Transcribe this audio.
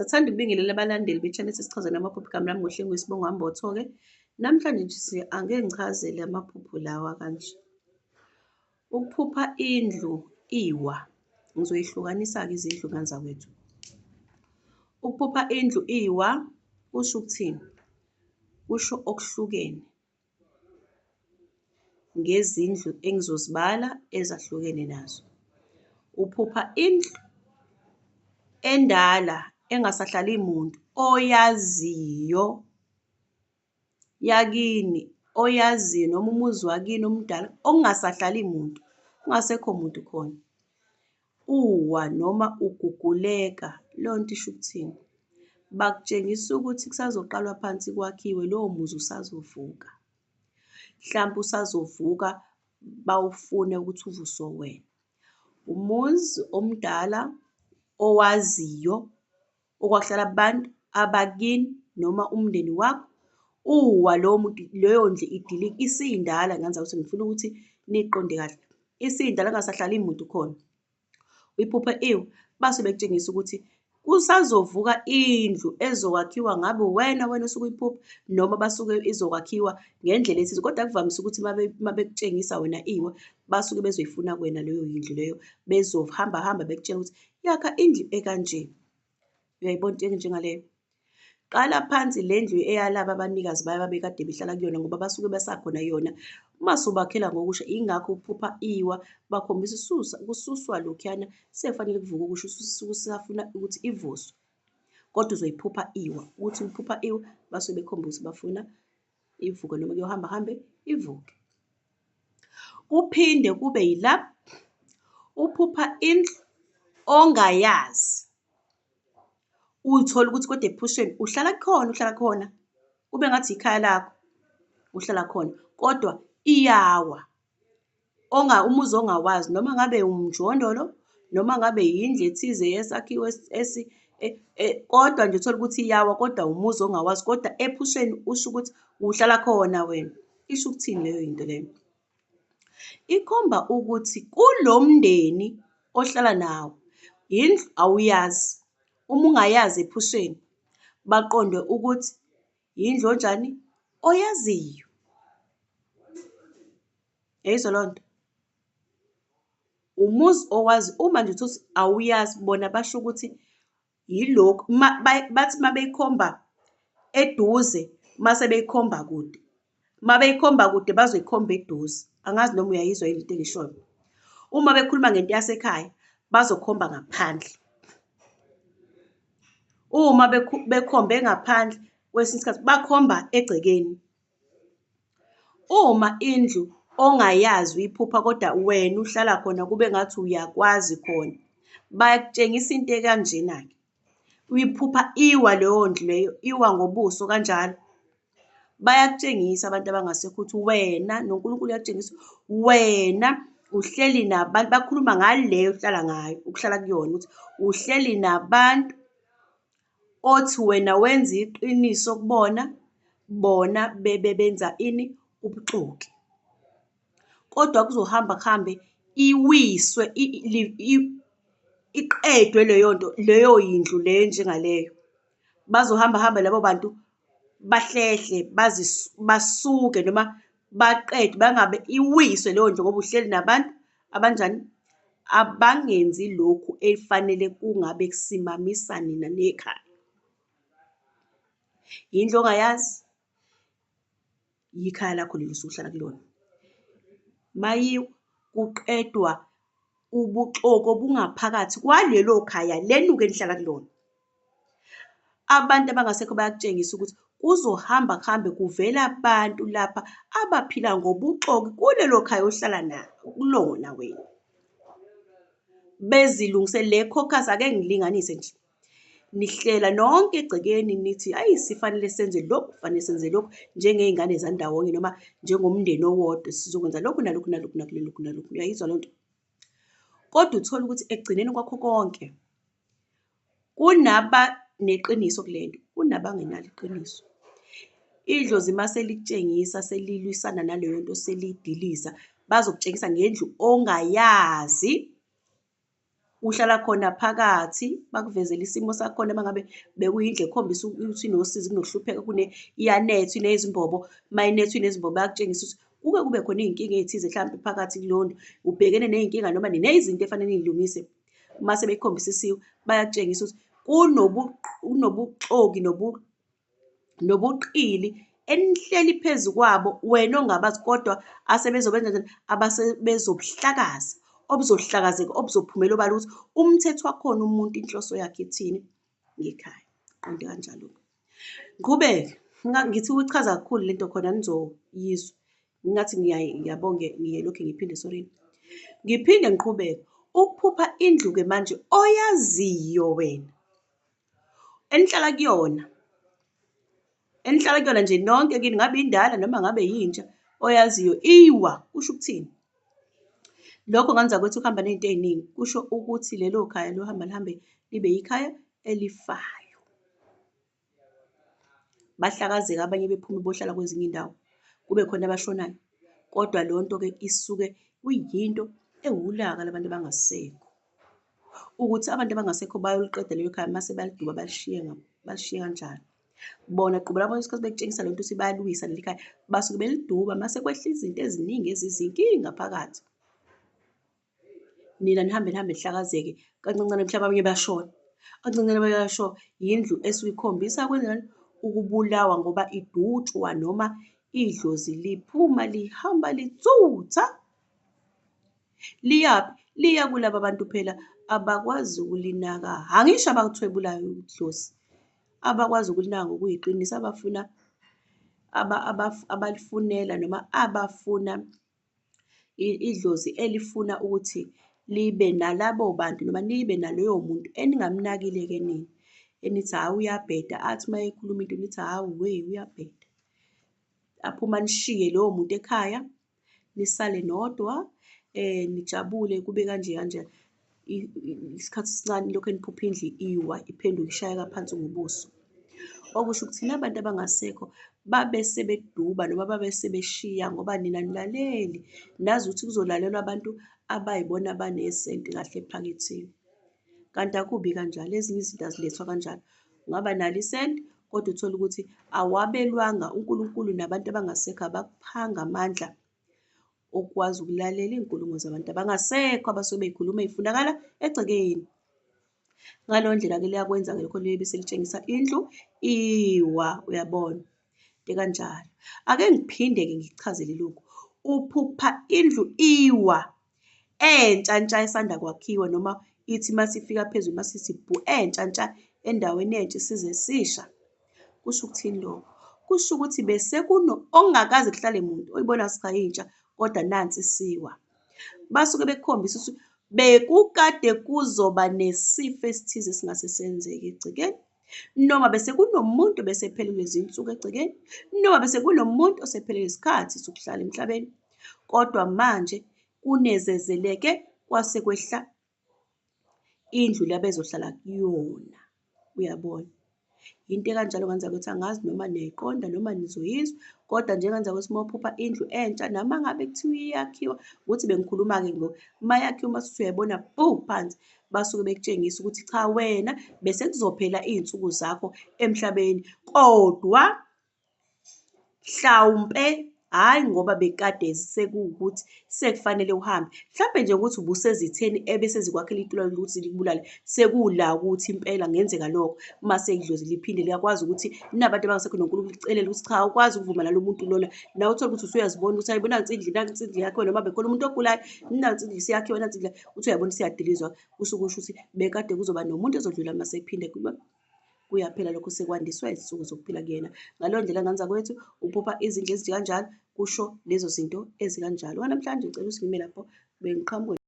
Sathanda ukubingelela abalandeli be-channel Sichazela Amaphupho. Igama lami nguHlengiwe Sibongo Mbotho-ke. Namhlanje nje angeke ngichazele amaphupho lawa kanje. Ukuphupha indlu iwa, ngizoyihlukanisa-ke izindlu ngane zakwethu. Ukuphupha indlu iwa kusho ukuthini? Kusho okuhlukene ngezindlu engizozibala ezahlukene nazo. Uphupha indlu endala engasahlali muntu oyaziyo yakini, oyaziyo noma umuzi wakini omdala okungasahlali muntu, kungasekho muntu khona. Uwa noma uguguleka, leyo nto isho ukuthini? Bakutshengisa ukuthi kusazoqalwa phansi kwakhiwe lowo muzi usazovuka. Hlampe usazovuka bawufune ukuthi uvuswe wena. Umuzi omdala owaziyo okwakuhlala abantu abakini noma umndeni wakho, uwa lowo muntu, leyo ndlu idilika isindala ngane zakwethu, ngifuna ukuthi niyiqonde kahle. Isindala kungasahlali muntu khona. Uyiphupha iwa, base bekutshengisa ukuthi kusazovuka indlu ezokwakhiwa ngabe uwena wena osuke uyiphupha noma basuke izokwakhiwa ngendlela ethize, kodwa kuvamise ukuthi uma bekutshengisa wena iwa, basuke bezoyifuna kuwena leyo yindlu leyo, bezohamba hamba bekutshela ukuthi yakha indlu ekanje. Uyayibona into enjengaleyo? Qala phansi le ndlu eyalaba abanikazi bayo ababekade behlala kuyona ngoba basuke besakhona yona. Uma usubakhela ngokusha, ingakho uphupha iwa bakhombisa isusa kususwa lokhuyana sekufanele kuvuke okusha usuke usafuna ukuthi ivuswe. Kodwa uzoyiphupha iwa, ukuthi uphupha iwa basuke bekhomba ukuthi bafuna ivuke noma kuyohamba hambe ivuke. Kuphinde kube yila uphupha indlu ongayazi. Uthole ukuthi kodwa ephusheni uhlala kukhona, uhlala khona, kube ngathi ikhaya lakho, uhlala khona kodwa iyawa. Umuzi ongawazi noma ngabe umjondolo, noma ngabe yindlu ethize yesakhiwo kodwa nje uthole ukuthi iyawa kodwa umuzi ongawazi kodwa ephusheni usho ukuthi uhlala khona wena. Isho ukuthini leyo yinto leyo? Ikhomba ukuthi kulo mndeni ohlala nawo, indlu awuyazi, uma ungayazi ephusheni baqonde ukuthi yindlu onjani oyaziyo. Uyayizwa leyo nto? Umuzi owazi, uma nje utholukuthi awuyazi bona basho ukuthi yilokhu bathi uma beyikhomba eduze mase beyikhomba kude, uma beyikhomba kude bazoyikhomba eduze. Angazi noma uyayizwa yini into engiyishoyo. Uma bekhuluma ngento yasekhaya bazokhomba ngaphandle. Uma bekhombe ngaphandle kwesinye isikhathi bakhomba egcekeni. Uma indlu ongayazi uyiphupha kodwa wena uhlala khona kube ngathi uyakwazi khona, bakutshengisa into ekanjena-ke. Uyiphupha iwa leyo ndlu leyo, iwa ngobuso kanjalo. Bayakutshengisa abantu abangasekho ukuthi wena noNkulunkulu uyakutshengisa wena uhleli nabantu, bakhuluma ngale ohlala ngayo, ukuhlala kuyona ukuthi uhleli nabantu othi wena wenza iqiniso kubona, bona bebe benza ini? Ubuxoki. Kodwa kuzohamba kuhambe iwiswe iqedwe leyo nto, leyo yindlu leyo enjengaleyo. Bazohamba hambe labo bantu bahlehle basuke noma baqedwe bangabe iwiswe leyo ndlu ngoba uhleli nabantu abanjani? Abangenzi lokhu efanele kungabe kusimamisa nina nekhaya. Yindlu ongayazi, yikhaya lakho leli osuke uhlala kulona. Mayiwa kuqedwa ubuxoki obungaphakathi kwalelo khaya lenu-ke enihlala kulona. Abantu abangasekho bayakutshengisa ukuthi kuzohamba kuhambe kuvela abantu lapha abaphila ngobuxoki kulelo khaya ohlala nalo kulona wena. Bezilungise le caucus, ake ngilinganise nje. Nihlela nonke egcekeni nithi ayi sifanele senze lokhu, kufanele senze lokhu njengey'ngane zandawonye noma njengomndeni owodwa sizokwenza lokhu nalokhu nalokhu nalokhu nalokhu. Uyayizwa leyo nto? Kodwa uthole ukuthi ekugcineni kwakho konke kunaba neqiniso kule nto, kunabangenalo iqiniso. Idlozi uma selikutshengisa selilwisana naleyo nto seliyidiliza, bazokutshengisa ngendlu ongayazi. Uhlala khona phakathi, bakuvezele isimo sakhona uma ngabe bekuyindlu ekhombisa ukuthi inosizi kunokuhlupheka iyanetha inezimbobo, uma inetha inezimbobo bayakutshengisa ukuthi kuke kube khona iy'nkinga ey'thize hlampe phakathi kuleyo ndlu, ubhekene ney'nkinga noma nezinto efanele niy'lungise. Mase bekukhombisa bayakutshengisa ukuthi kunobuxoki nobuqili enihleli phezu kwabo wena ongabazi kodwa asebezobenza njani, abasebezobuhlakaza, obuzohlakazeka, obuzophumela obala ukuthi umthetho wakhona umuntu inhloso yakhe ithini ngekhaya. Qonde kanjalo-ke. Ngiqhubeke, ngithi ukuchaza kakhulu lento khona nizoyizwa. Ngathi ngiyabonge ngiyelokhu ngiphinde sorry. Ngiphinde ngiqhubeke. Ukuphupha indlu-ke manje oyaziyo wena enihlala kuyona, enihlala kuyona nje nonke kini ngabe indala noma ngabe yintsha oyaziyo iwa kusho ukuthini? Lokho ngenza ukuthi kuhamba ney'nto ey'ningi, kusho ukuthi lelo khaya lohamba lihambe libe yikhaya elifayo. Bahlakazeke abanye bephume bohlala kwezinye iy'ndawo, kube khona abashonayo. Kodwa leyo nto-ke isuke kuyinto ewulaka labantu abangasekho. Ukuthi abantu abangasekho bayoliqeda lelo khaya mase baliduba balishiye balishiye kanjalo. Bona qobo lwabo isikhathi bekutshengisa lento ukuthi bayaliwisa leli khaya, basuke beliduba mase kwehla izinto eziningi ezizinkinga phakathi. Nina nihambe nihambe nihlakazeke kancancane mhlawumbe abanye bayashona, kancancane abanye bayashona. Yindlu esuke ikhombisa kwenzani? Ukubulawa ngoba idutshwa noma idlozi liphuma lihamba lithutha. Liyaphi? Liya kulaba bantu phela abakwazi ukulinaka, angisho abakuthwebulayo idlozi, abakwazi ukulinaka ngokuyiqiniso, abafuna abalifunela noma abafuna idlozi elifuna ukuthi libe nalabo bantu noma libe naloyo muntu eningamnakile-ke nina, enithi hhawu uyabheda, athi uma ekhuluma into nithi hhawu we uyabheda. Aphume anishiye lowo muntu ekhaya, nisale nodwa nijabule kube kanje kanje. Isikhathi esincane nilokhu niphupha indlu iwa iphenduka ishayeka phansi ngobuso. Okusho ukuthi nabantu abangasekho babe sebeduba noma babe sebeshiya ngoba nina anilaleli, nazi ukuthi kuzolalelwa abantu abayibona abanesenti kahle ephaketheni. Kanti akubi kanjalo, ezinye izinto azilethwa kanjalo. Ungaba nalo isenti kodwa uthole ukuthi awabelwanga uNkulunkulu nabantu abangasekho abakuphanga amandla okukwazi ukulalela iy'nkulumo zabantu abangasekho abasuke bey'khuluma ey'funakala egcekeni. Ngaleyo ndlela-ke liyakwenza-ke lokho liyobe selitshengisa indlu iwa, uyabona, into ekanjalo. Ake ngiphinde-ke ngikuchazele lokhu, uphupha indlu iwa entsha ntsha esanda kwakhiwa noma ithi masifika phezulu masithi bhu entsha ntsha endaweni entsha isize esisha. Kusho ukuthini lokho? Kusho ukuthi bese kuno okungakaze kuhlale muntu oyibona cha intsha kodwa nansi isiwa. Basuke bekukhombisa ukuthi bekukade kuzoba nesifo esithize esingase senzeke egcekeni noma bese kunomuntu besephelelwe izinsuku egcekeni noma bese kunomuntu osephelelwe isikhathi sokuhlala emhlabeni kodwa manje kunezezeleke kwase kwehla indlu le abezohlala kuyona, uyabona. Into ekanjalo ngenza ukuthi angazi noma niyayiqonda noma nizoyizwa, kodwa nje ngenza ukuthi uma uphupha indlu entsha noma ngabe kuthiwa iyakhiwa, ukuthi bengikhuluma-ke uma yakhiwa uma usuthi uyayibona bhu phansi, basuke bekutshengisa ukuthi cha wena bese kuzophela iy'nsuku zakho emhlabeni, kodwa Mhlawumpe hhayi ngoba bekade sekuwukuthi sekufanele uhambe, mhlampe nje ukuthi ubusezitheni ebese zikwakhela itulo lokuthi likubulale, sekula ukuthi impela kungenzeka lokho. Mase idlozi liphinde liyakwazi ukuthi nabantu abangasekho noNkulunkulu likucelele ukuthi cha awukwazi ukuvuma nalo muntu lona. Nawe uthole ukuthi usuyazibona ukuthi hhayi bo nansi indlu, nansi indlu yakhiwa noma bekhona umuntu ogulayo, nansi indlu isiyakhiwa, nansi indlu, uthi uyabona isiyadilizwa. Kusuke kusho ukuthi bekade kuzoba nomuntu ozodlula mase ephinde kuyaphela lokho sekwandiswa izinsuku zokuphila kuyena. Ngaleyo ndlela ngane zakwethu uphupha izindlu ezinje kanjalo kusho lezo zinto ezikanjalo. Owanamhlanje ngicela ukuthi ngime lapho bengiqhamuke.